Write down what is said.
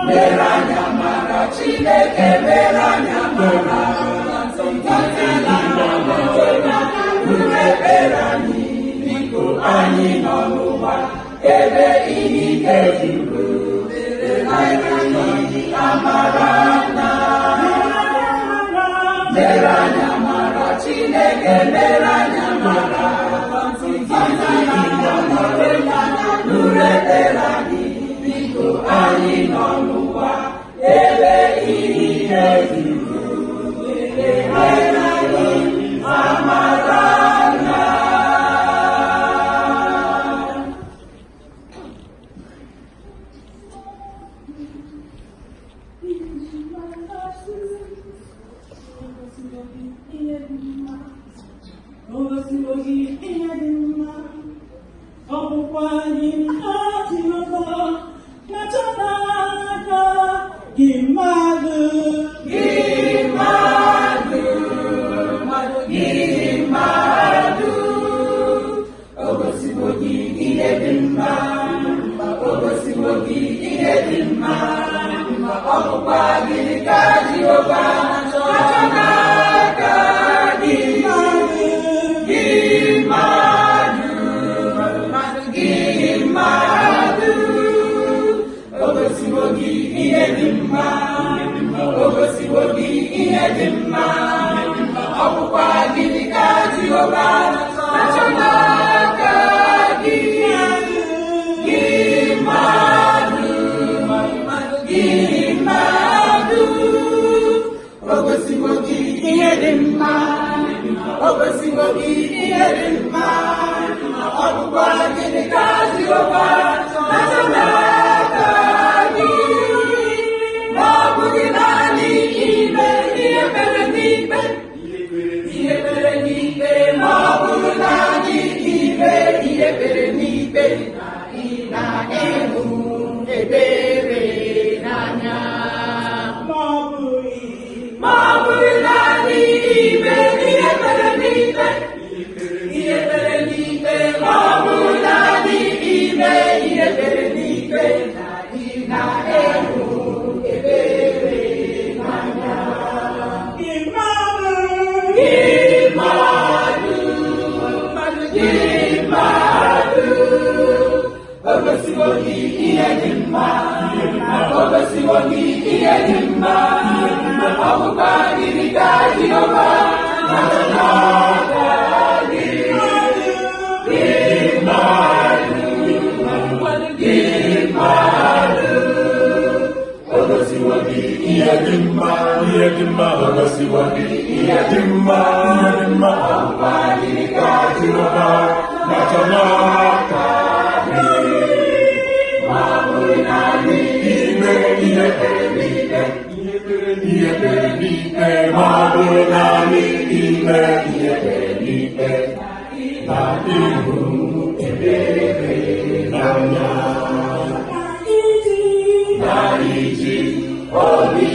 Mere anyị amara, Chineke, mere anyị amara. Nụrụ ekpere anyị, biko. Anyị nọ n'ụwa ebe ihe ike juru. Mere anyị amara na mere anyị amara, Chineke, mere anyị amara. Nụrụ ekpere anyị, biko. Anyị nọ n'ụwa ebe ihe ike juru. Mere anyị amara na. O gosiwo gị ihe dị mma, ọ bụkwa gịnị ka Jehova na-achọ n'aka gị, mmadụ? Gị mmadụ, gị mmadụ, o gosiwo gị ihe dị mma, o gosiwo gị ihe dị mma, ọ bụkwa gịnị ka Jehova na-achọ n'aka gị? Gị mmadụ, gị mmadụ, o gosiwo gị ihe dị mma, o gosiwo gị ihe dị mma, ọ bụkwa gịnị ka Jehova na-achọ n'aka gị? Gị mmadụ, gị mmadụ, o gosiwo gị ihe dị mma, o gosiwo gị ihe dị mma, ọ bụkwa gịnị ka Jehova na-achọ n'aka gị? Ma ọ bụghị naanị ime ihe mere n'ikpe, ihe mere n'ikpe, ma ọ bụrụ naanị ime ihe mere n'ikpe na ịhụ ebere n'anya. Ma ọ bụghị Ma ọ bụrụ naanị ime ihe mere n'ikpe, ihe mere n'ikpe, ma ọ bụrụ naanị ime ihe mere n'ikpe na ịhụ ebere n'anya. Gị mmadụ, Gị mmadụ, gị mmadụ, o gosiwo gị ihe dị mma, o gosiwo gị ihe dị mma, ọ bụkwa gịnị ka Jehova na-achọ n'aka gị? Gị mmadụ, gị mmadụ, o gosiwo gị ihe dị mma, Ihe dị mma, o gosiwo gị ihe dị dị mma, ihe dị mma, ọ bụkwa gịnị ka Jehova na-achọ n'aka gị? Ma ọ bụrụ naanị Ime ihe kpere n'ikpe, ihe kpere n'ikpe, ma ọ bụrụ naanị ime ihe kpere n'ikpe na ịhụ ebere n'anya. Iji Na iji obi